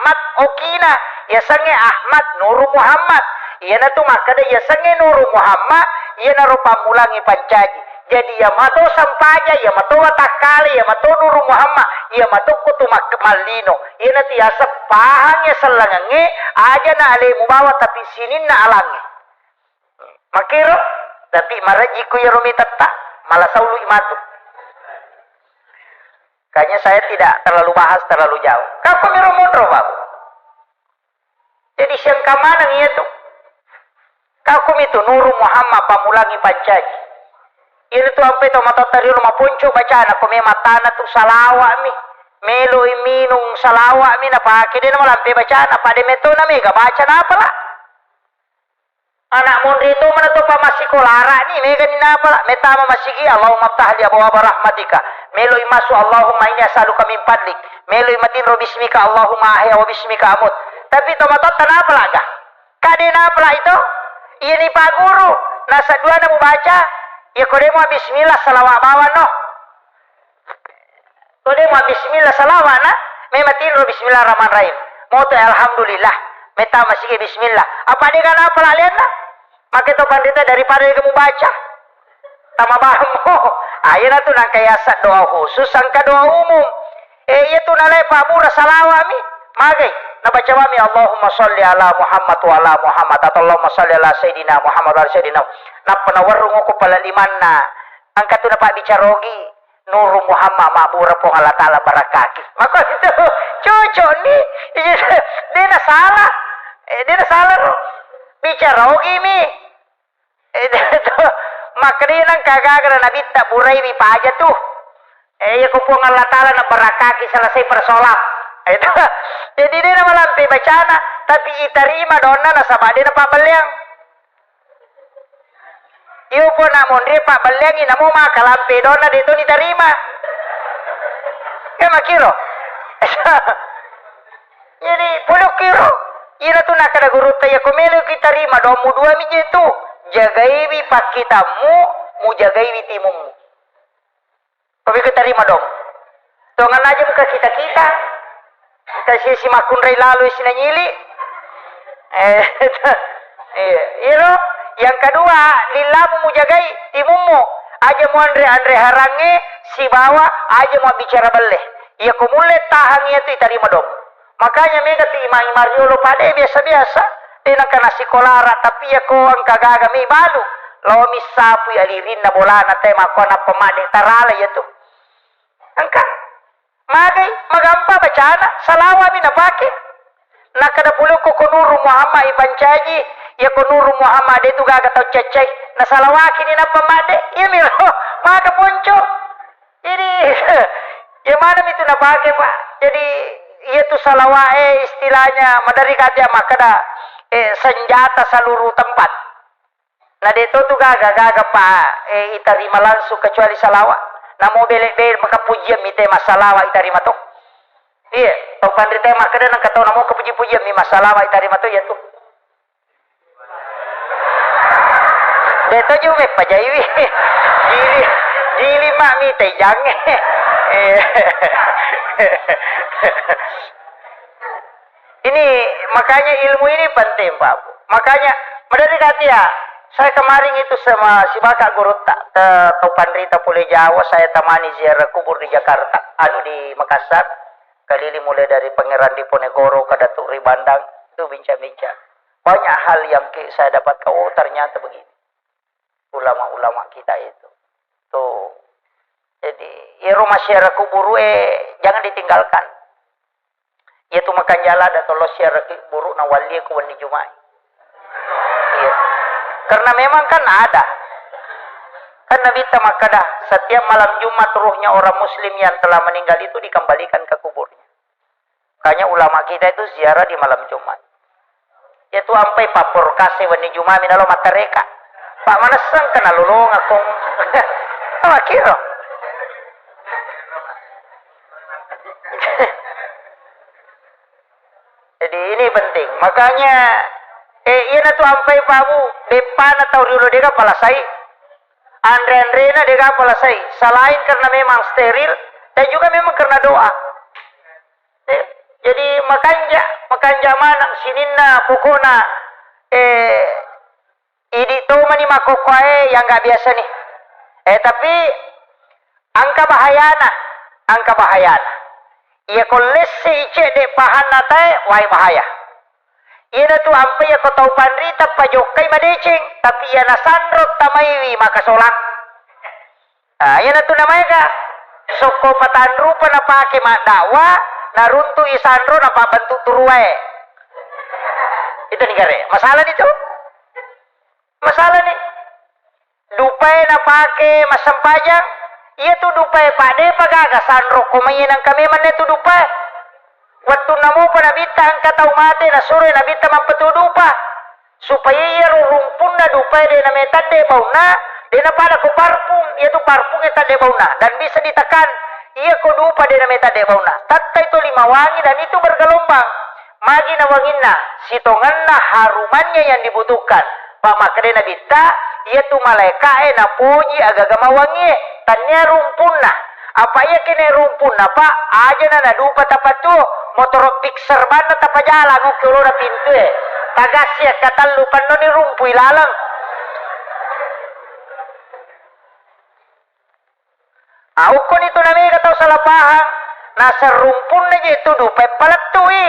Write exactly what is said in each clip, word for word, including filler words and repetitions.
Ahmad okina, yasengnge Ahmad Nuru Muhammad. Iyanatu makkeda yasengnge Nuru Muhammad, iyanaro pammulangngi pancaji. Jadi, iya mato sampaja, iya mato watakkale, iya mato Nuru Muhammad, iya mato kutu mak-, mallino. Iyanatu yaseng pahang iya sellengengnge, aja na alemu bawang, tapi sininna alangnge. Makkiro, tapi marejjikku iyaro mitetta, mala saului matu. Kayaknya saya tidak terlalu bahas terlalu jauh. Kakku miro monro, Pak. Jadi siangka maneng iya tu. Kakku mitu Nuru Muhammad pammulangngi pancaji. Ini tu ampe to matotta riolo maponco bacana, ko memang tana tu salawat mi. Meloi minung salawat mi napake, de namalampe bacana, pada metona mega baca napala. Anak monri to mana to pa massikolara ni, mega ni napala, metama masigi, Allahumma ftah li abwaba rahmatika. Meloi masu, Allahumma inni as'aluka min fadlik. Meloi matinro bismika, Allahumma ahya wa bismika amut. Tapi to matotta napala ga? Kade napala itu? Iya ni Pak Guru, nasa dua na mubaca, ya kodemo bismillah salawat bawang no. Todemo bismillah salawatna, mema tinro bismillahirrahmanirrahim. Moto alhamdulillah, meta masigi bismillah. Apa de gana apa lalianna? Make to pandita daripada de mubaca. Tama bahammu. Ayana tu nangka yasa doa khusus, angka doa umum. Eh, iya tu nalai pabura salawat mi. Magai, nabaca mami Allahumma salli ala Muhammad wa ala Muhammad atau Allahumma salli ala Sayyidina Muhammad wa ala Sayyidina. Nappa nawarrung ko pala limanna. Angka tu napabbicara ogi. Nuru Muhammad mabbura Puang Allah Ta'ala barakaki. Maka itu cocok ni. Iya, de na salah. Eh, de na salah ro. Bicara ogi mi. Eh, de to. Maka de nang kagaga nabitta burai mi paja tu. Eh, iya ko Puang Allah Ta'ala na barakaki selesai persoalan. Eh, itu. Jadi de na malampe bacana, tapi itarima donna nasaba de na pabelleang. Iyo po na monri pabbelleangi namo makalampe donna de to nitarima. Ke makiro. Jadi pole kiro. Ina tu nakada gurutta, iya ko melo ki tarima doammu dua mi je tu. Jagaiwi pakkitammu, mujagaiwi timummu. Kopi ku tarima dong. Tongan aja muka kita-kita. Kita si, si makunrai lalu si nanyili. Eh, iya, iro. Yang kedua, lillamu mujagai timummu. Aja muanre-anre harangnge sibawa aja muabbicara belle. Iya ko mulle tahang iya tu itarima dong. Makanya mega tu imang-imang riolo pade biasa-biasa, de nengka nassikolara, tapi iya ko engka gaga mi balu, lao mi sapui alirinna bolana te makko nappa madde tarala iya tu. Engka. Magai, magampa bacana, salawami napake. Nakkada pole ko, ko Nuru Muhammad ipancaji, iya ko Nuru Muhammad de tu gaga tau caccai, nasalawaki ni nappa madde, iya miro, maga ponco. Jadi, ya mana itu napake, Pak? Jadi, iya tu salawat, eh, istilahnya, maderri kati makkada, eh, senjata seluruh tempat. Na de to tu gaga, gaga, Pak, eh, itarima langsung kecuali salawat. Namo bele-bele maka pujian mite masalawat itarima to. Iya, tau panrita makkada nang katau namo kepuji-pujian mi masalawat itarima to iya tu. De to ju meppajaiwi. Jili, jili mak mi tejang. Eh. Ini makanya ilmu ini penting, Pak Bu. Makanya, maderi katia, saya kemarin itu sama si Bapak gurutta, ke, ke Panrita Pule Jawa, saya temani ziarah kubur di Jakarta, anu di Makassar, keliling mulai dari Pangeran Diponegoro ke Datuk Ribandang, itu bincang-bincang. Banyak hal yang ki-, saya dapatkan, oh, ternyata begini. Ulama-ulama kita itu. Tuh. Jadi, iyaro massiara kuburu e jangan ditinggalkan. Iya tu makanjala ada tollo siara kuburu na walli ku wenni Juma'i. Iya. Karena memang kan ada. Kan Nabi ta makkada, setiap malam Jumat ruhnya orang muslim yang telah meninggal itu dikembalikan ke kuburnya. Makanya ulama kita itu ziarah di malam Jumat. Iya tu ampai papporkase wenni Juma mi nalo mattareka. Pak manesseng kena lolong akong. Makiro. Jadi ini penting. Makanya, eh, iya na tu ampai pabu, deppana tau riolo dega palasai. Anre-anrena dega palasai. Selain karena memang steril, dan juga memang karena doa. Eh, Jadi makanja, makanja maneng sininna pokokna, eh, idi tomani makkokkoe yang nggak biasa nih. Eh, tapi engka bahayana, engka bahayana. Iya ko lesse icek dek pahanna tae, wai bahaya. Iyanatu ampe iya ko tau panrita pajokkai madeceng, tapi iya nasanro tamaiwi makasolang. Ah, iyanatu namaega sokko patanrupa napake maddakwa, naruntu'i sanro napabbentuk turuae. Itu ni gare. Masalah ni tu. Masalah ni. Dupae napake massempajang, iyatu dupae pa depa gaga sanro ko mai nangka memang netu dupae. Wettunna mopa nabitta engka tau mate nasuroi nabitta mappatuo dupa. Supaya iyaro rumpunna dupae de nametadde baunna, de napada ko parfum, iyatu parfum e tadde baunna dan bisa ditekan. Iya ko dupa de nametadde baunna, tattai toli mawangi dan itu bergelombang. Magi nawanginna, sitongenna harumannya yang dibutuhkan. Pa makkeda nabitta, iyatu malaeka'e napoji agaga mawangie, tannia rumpunna. Apa iya kene rumpunna, Pak? Ajana nadupa tapatuo, motoro fixer banna tapajalang okki olona pintue. Tagassi akkatellu pannoni rumpu ilaleng. Ah, ukkoni tu namega tau salah pahang, naseng rumpunna je tu dupae palettui.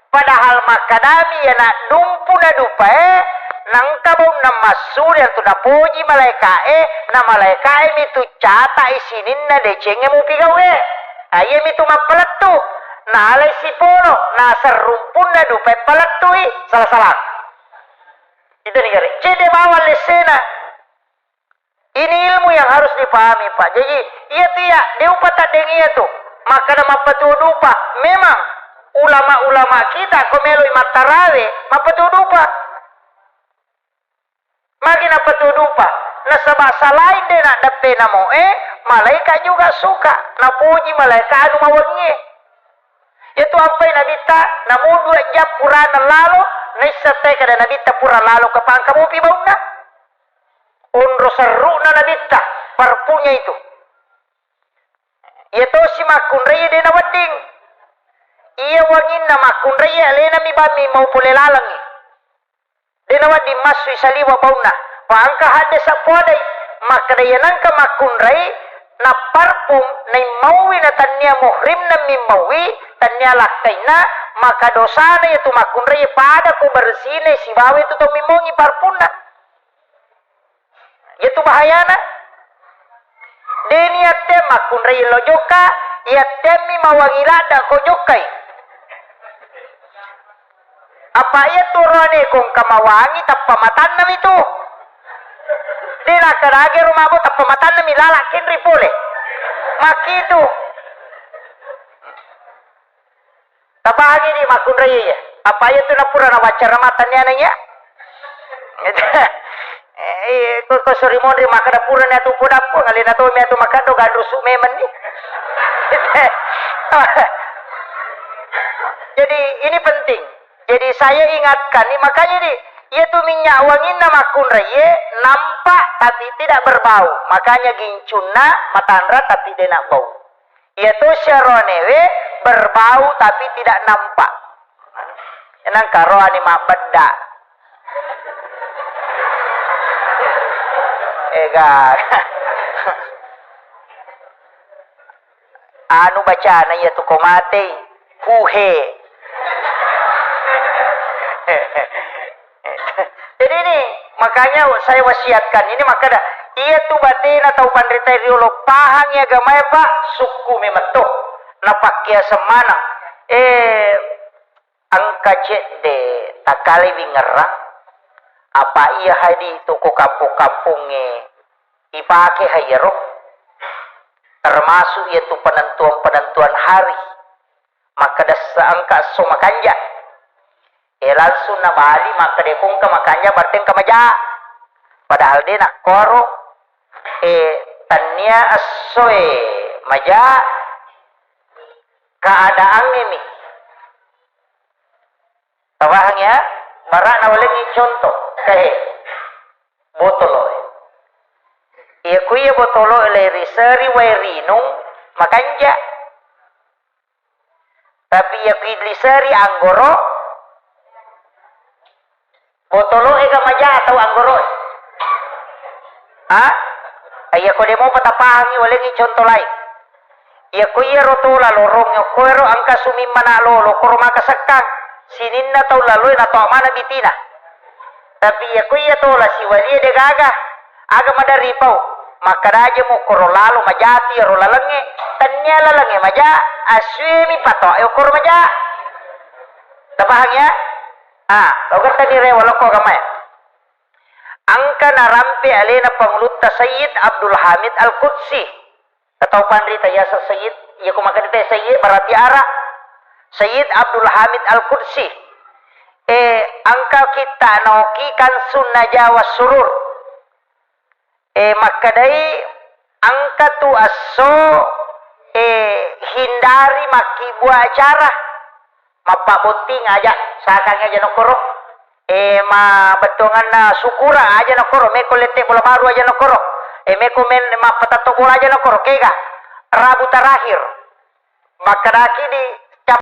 Padahal makkadami iya naddumpu na dupae, nangka baunna massu riantu napoji malaeka'e, na malaeka'e mitu cata'i sininna decengnge mupigau'e. Ah, iyamitu mappalettu. Nalai sipolo, naseng rumpunna dupae palettui. Salah-salah. Itu ni gare. Cedde bawang lessena. Ini ilmu yang harus dipahami, Pak. Jadi, iya tu iya, de upataddeng iya tu. Makkada mappatuo dupa. Memang, ulama-ulama kita ko meloi mattarawe, mappatuo dupa. Magi nappatuo dupa? Nasaba selain de naddeppe namoe, malaikat juga suka. Napoji malaikat anu mawengie. Iya tu ampai nabitta, namo dua jam purana lalo, naisseng te kada nabitta pura lalo ke pangka mopi baunna. Onro serru'na nabitta, parpunya itu. Iya tosi makkunrai de nawedding. Iya wanginna makkunrai alena mi bammi mau pole lalengngi. De nawedding massui saliwa baunna. Pa engka hadde sappuadai. Makkeda iya nengka makkunrai napparpung naimmaui na tannia muhrimna mimmaui, tannia lakkainna, maka dosana iya tu makkunrai pada ko bersine sibawa itu to mimmaungi parpunna. Iyatu bahayana. De niatte makkunrai lo jokka, iattemmi mawangi ladda ko jokkai. Apa iyatu roane ko engka mawangi tappa matanna mitu. De nakkadage ro mabo tappa matanna mi lala kenri pole. Makitu. Tapahangi di makkunrai iya. Apa iya tu napura nabaca ramatannya nanya? Eh, ko, ko sori monri makkada pura ni atu podappo, ngalena to mi atu makkado ganrusu memang ni. Jadi ini penting. Jadi saya ingatkan ni, makanya di, iya tu minyak wanginna makkunrai nampak tapi tidak berbau. Makanya gincunna matanra tapi de nabau. Iya tu syaronewe berbau tapi tidak nampak. Nangka roani mabbedda. Ega. Anu bacana iya tu ko matei. Kuhe. Jadi ini, makanya saya wasiatkan ini, makkada, iya tu batena tau panrita riolo pahangi agamae, Pak, sukku memetto. Napakkiaseng maneng. Eh, engka cedde takkale wingerrang, apa iya hadi tu ko kampong-kampongnge ipake haiyaro, termasuk iya tu penentuan-penentuan hari. Makkeda engka esso makanja. Eh, langsung nabali makkeda ko engka makanja berarti engka maja. Padahal de nakkoro. Eh, tannia essoe maja keadaangnge mi. Tapahang ya? Bara nawalengi contoh. Kae. Botolo. Iya ku iya botolo le riseri wae rinung makanja. Tapi iya ku iliseri anggoro, botolo ega maja atau anggoro? Ha? Iya ko demo patapahangi walengi contoh lain. Iya ko iya ro tola lorong, ko ero angka sumimmana lolo, koro maka sekkang. Sininna tau laloe na to mana bitina. Tapi iya ko iya tola siwalie de gaga. Aga maderri pau. Makkada aja mu koro lalo majati ro lalengnge. Tennia lalengnge maja, asue mi pato ayo koro maja. Tapahang ya? Ah, logar tadi rewa lokko agamae. Engka narampe alena pangulutta Sayyid Abdul Hamid Al-Qudsi. Atau panrita yaseng Sayyid, iya ko makkedita Sayyid berarti ara. Sayyid Abdul Hamid Al-Qudsi. Eh, engka kitta naoki Kansun Najawa Surur. Eh, makkedai engka tu esso, eh, hindari makkibua acara. Mappabotting aja, sakang aja nokkoro. Eh, ma bettuanganna syukuran aja nokkoro, meko lette bola baru aja nokkoro. Eh, meko men mappatatto bola aja nokkoro, kega. Rabu terakhir. Makkedaki di